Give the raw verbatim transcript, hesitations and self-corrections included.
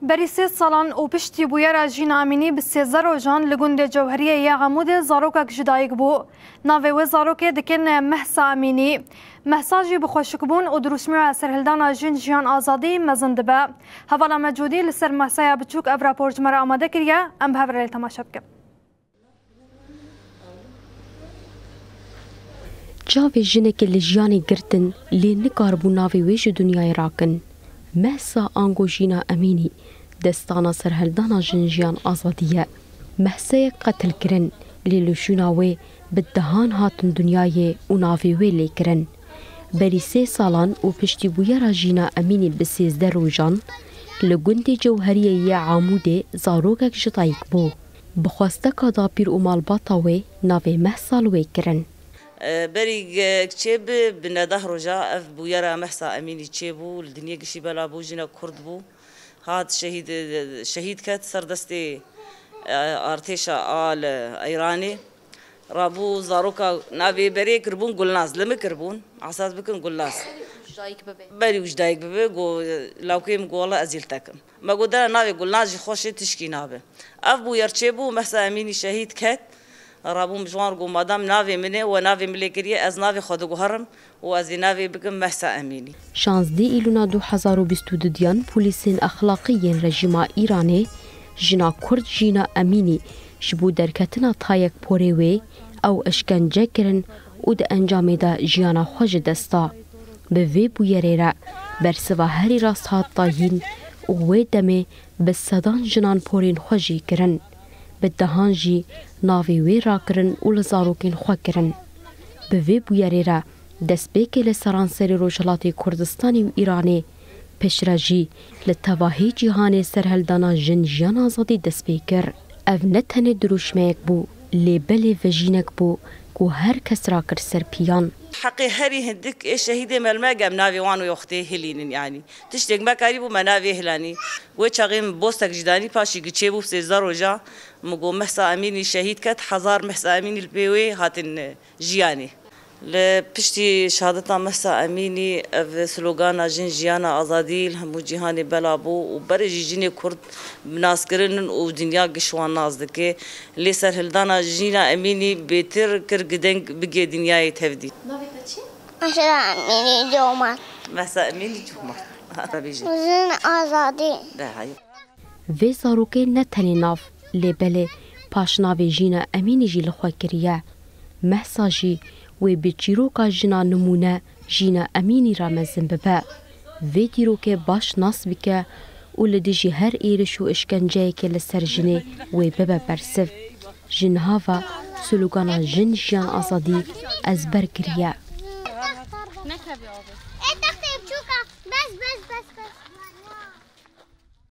Berî sê salan û piştî bûyera Jîna Emînî bi sêzdeh rojan li gundê Cewheriyê yê Amûdê zarokek ji dayik bû. Navê wê zarokê dikin Mehsa Emînî. Mehsa jî bi xweşikbûn û dirûşmiya serhildana jin jiyan azadî mezin dibe. Hevala me Cûdî li ser Mehsaya biçûk ev rapor ji me re amade kiriye, em bi hev re lê temaşe bikin. Çavê jinekê li jiyanê girtin, lê nikaribû navê wê ji dinyayê rakin. Mehsa ango Jîna Emînî, destana serhildana jin jiyan azadî ye. Mehseyek qetil kirin, lê li şûna wê bi dehan hatin dinyayê û navê wê lê kirin. Berî sê salan û piştî bûyera Jîna Emînî bi sêzdeh rojan, li gundê Cewheriyê yê Amûdê zarokek ji dayik bû. Bi xwesteka dapîr û malbata wê navê Mehsa li wê kirin. E, berî ge-, çêbi bi neh roja ev bûyera Mehsa Emînî çêbû, li dinyê gişî bela bû, jinek kurd bû. Hat şehîd, şehîd ket ser destê, e, artêşa a li Îranê. Rabû zaroka navê berê kirbûn Gulnaz, li min kirbûn, esas bikin Gulnaz. Ji dayik bibe. Berî û ji dayik bibe, go, lawkê min go, "Wela ez ê li te kim." Me got, "Dera navê Gulnaz jî xweş e, tişkî nabe." Ev bûyer çêbû, Mehsa Emînî şehîd ket. Rabûm ji wan re got, "Madam navê min e, we navê min lê kiriye, ez navê xwe diguherim û ez ê navê bikim Mehsa Emînî." Şazdeh Îlûna du hezar û bîst û du diyan polîsên exlaqî yên rejîma Îranê jina Kurd Jîna Emînî ji bo derketina tayek porê wê ew işkence kirin û di encamê de jiyana xwe ji dest da. Bi vê bûyerê re bersiva herî rast hat dayîn û wê demê bi sedan jinan porên xwe jî kirin. Bi dehan jî navê wê rakirin û li zarokên xwe kirin. Bi vê bûyerê re destpêkê li seranserê Rojhilatê Kurdistanê û Îranê, piştre jî li tevahî cîhanê serhildana jin jiyan azadî dest pê kir. Ev ne tenê dirûşmeyek bû, lê belê vejînek bû ku her kes rakir ser piyan. Heqê herî hindik ê şehîdê me li me gem navê wan wê wextê hilînin, yanî tiştek me karîbû me navê hilanî. Wê çaxê min bostek jî danî, paşî giçê bû sêzdeh roja, min got, "Mehsa Emînî şehîd ket, hezar Mehsa Emînî li pê wê hatin, e, jiyanê." Li piştî şehadeta Mehsa Emînî ev slogana jin jiyana azadî li hemû cîhanê bela bû û berê jî jinê Kurd bi nas kirinin û dinya giş wan nas dike. Lê serhildana Jîna Emînî bêtir kir gideng bigê dinyayê tevdî. Navê te çi? Mehsa Emînî Comart. Mehsa Emînî Comart. Jin azadî. De hayır. Vê zarokê ne tenê nav, lê belê paşnavê Jîna Emînî jî li xwe kiriye. Mehsa jî wê bi çîroka jina nimûne Jîna Emînî re mezin bibe. Vê dîrokê baş nas bike û li dijî her êriş û işkenceyekê li ser jinê wê bibe bersiv. Ji niha ve slogana Jin Jiyan Azadî ezber kiriye. Nekevî avê. Ê textê biçûk e. Bes, bes, bes, bes.